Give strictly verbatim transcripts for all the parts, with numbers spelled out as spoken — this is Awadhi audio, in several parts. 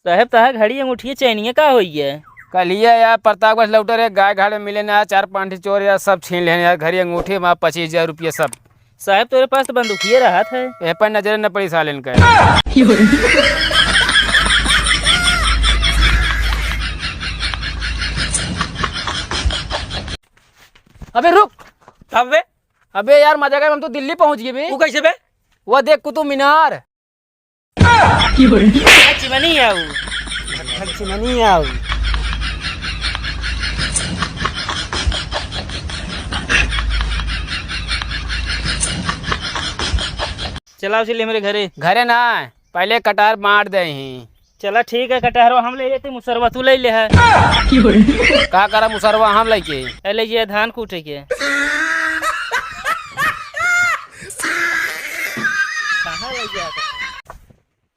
साहेब, तहा घड़ी अंगूठिया चैनिया का होइए? कलिया यार, प्रतापगढ़ लौटे रहे, गाय घाट में मिले ना, चार पाँच ठे चोर यार, सब छीन लेन यार, घड़ी अंगूठी में पच्चीस हजार रुपया सब। साहेब, तोरे पास तो बंदूकिये रहत है। ए पर नजर न पड़ी सालेन का। अबे रुक। अबे। अबे यार, मजा गए, हम तो दिल्ली पहुंच गए बे। वो कैसे बे? वो देख कुतुब मीनार। चिमनी आऊ। चिमनी आऊ। चलाओ चलिए मेरे घरे। घरे ना, पहले कटार बांट दे ही। चला ठीक है, कटहरवा हम ले लेते, मुसरवा तू ले ले है। का करा मुसरवा हम लेके? ए, ले ये धान कूटे के। कहाँ ले गया था?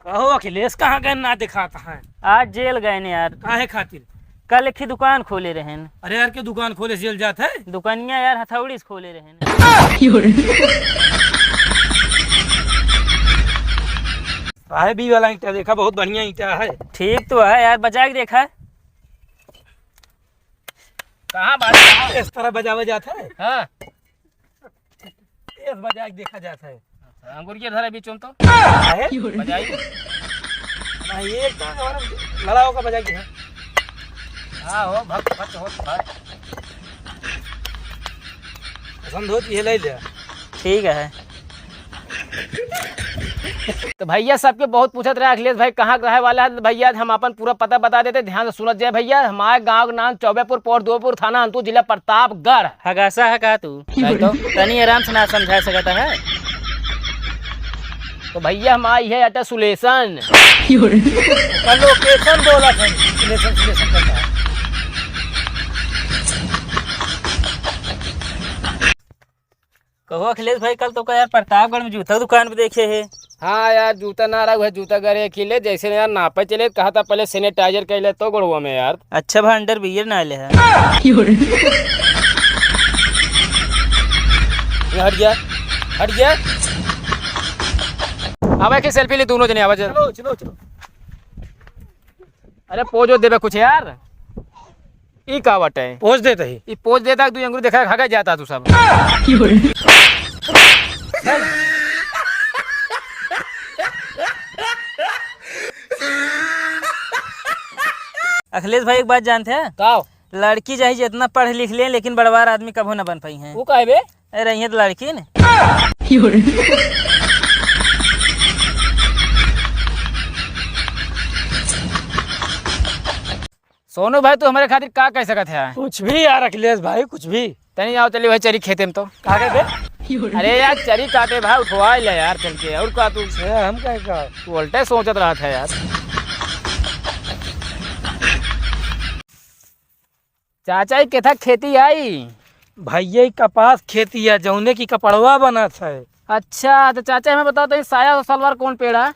कहो अखिलेश, कहाँ गए ना दिखाता है? आज जेल गए ने यार। काहे खातिर? कल एक ही दुकान खोले रहन। अरे यार, के दुकान खोले जेल जात है? दुकानिया यार हथौड़ी से खोले रहन। साहेब, ई वाला ईंटा देखा, बहुत बढ़िया ईंटा है। ठीक तो है यार, बजा के देखा। कहाँ बात है? इस तरह बजावा जाता है। हाँ। इस बजा के देखा जाता है। अंगुरिया धरा बीच में तो। है? बजाई। नहीं, ये तो हमारा लड़ा होगा बजा के, हाँ। हाँ हो, भक्त भक्त हो तो भाई। पसंद हो तो ये ले ले। ठीक है। तो भैया, सबके बहुत पूछत रहे अखिलेश भाई कहाँ के रहे वाला है। तो भैया, हम अपन पूरा पता बता देते, ध्यान से सुनत जाए भैया। हमारे गाँव के नाम चौबेपुर, पोस्ट दोपुर, थाना अंतू, जिला प्रतापगढ़। हगासा है का तू? नहीं तो। तनी आराम से ना समझा सकता है। तो भैया, हम आई है अटा सुलेशन। का लोकेशन बोला था, सुलेशन, सुलेशन करता है। कहो अखिलेश भाई, कल तो का यार प्रतापगढ़ में जूता दुकान पे देखे है। हाँ यार, जूता ना रहा, वह जूता गरे खिले, जैसे यार नापे चले, कहा था पहले sanitizer कर ले तो गोड़वा में यार। अच्छा भा underwear ना ले है। ये हट गया, हट गया। अब एक selfie ले दोनों जने, आवाज। चलो, चलो, चलो। अरे पोजो देबे कुछ यार। ई का बाटे? पोज देत ही। ई पोज देता, दुई अंगुरी देखा, खा के जाता तू सब। अखिलेश भाई, एक बात जानते हैं? का? लड़की चाहे जितना पढ़ लिख ले, लेकिन बड़वार आदमी कभो न बन पाई हैं। वो काहे बे? अरे, ये तो लड़की ने। सोनू भाई, तू हमारे खातिर का कह सकत है? कुछ भी यार अखिलेश भाई, कुछ भी। तनी आओ, चलिए भाई, चरी खेते में तो। का कहबे? अरे यार, चरी काटे भाई, उठवा ले यार, चल के। और का तू? ए, हम कहे का? तू उल्टे सोचत रहत है यार। चाचा, ई केथा खेती आई? भैया, ई कपास खेती है, जौने की कपड़वा बनत है। अच्छा, तो चाचा, हमें बताओ, तो ई साया और सलवार कौन पेड़ा?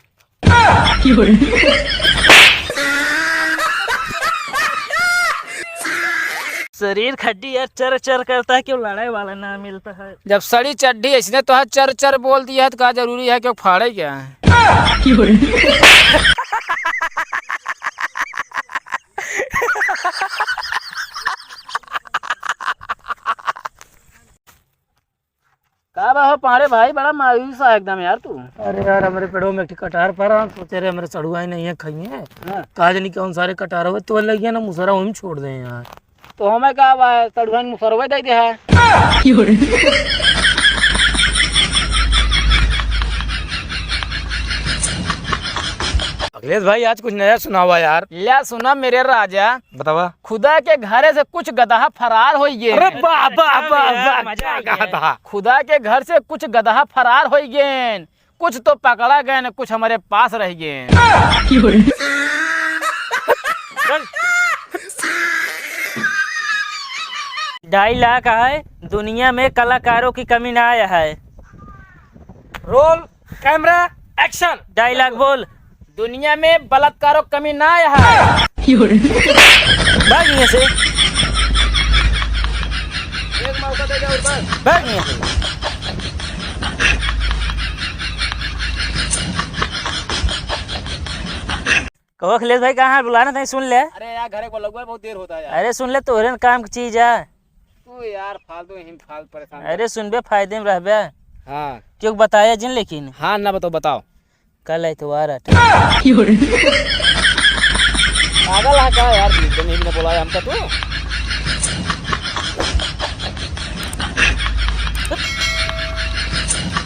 शरीर खड्डी यार, चर चर करता है, क्यों लड़ाई वाला ना मिलता है। जब सड़ी चड्ढी ऐसने तोहार चर चर बोल दिया है, तो का जरूरी है कि फाड़े क्या? का बा हो पाड़े भाई, बड़ा मायूस है एकदम यार तू। अरे यार, हमरे पेड़ों में एक ठे कटहर पड़ा, हम सोचे रहे हमरे सड़ुआ ही नहीं है, खाइए। हाँ। का जानी कौन सारे कटहर हुए, तो लग गया ना मुसरा, वहीं छोड़ दे यार। तो हमें का बा, सड़ुआ ने मुसरवे दे दे है। अखिलेश भाई, आज कुछ नया सुनावा यार। ल्या सुना मेरे राजा। बतावा। खुदा के घरे से कुछ गदहा फरार होइ गए। अरे वाह, वाह, वाह, यार, वाह, मजा क्या आ गया। कहा था? खुदा के घर से कुछ गदहा फरार होइ गए, कुछ तो पकड़ा गए न, कुछ हमारे पास रह गए। ढाई लाख है, दुनिया में कलाकारों की कमी ना है। Roll, camera, action। Dialogue बोल। दुनिया में बलात्कारों की कमी ना है। भाग यहाँ से। एक मौका दे दे और बस। भाग यहाँ से। ओ अखिलेश भाई, कहाँ बुलाना था, सुन ले। अरे यार, घरे को लगवा, बहुत देर होता है यार। अरे सुन ले, तोहरे न काम की चीज है। तू यार फालतू ही फालतू परेशान कर। अरे सुनबे, फायदे में रहबे। हाँ। क्यों बताया जिन, लेकिन हाँ ना, बताओ, बताओ। कल एतवार अटे। पागल है का यार, दिन ही ने बोला है हमका तू।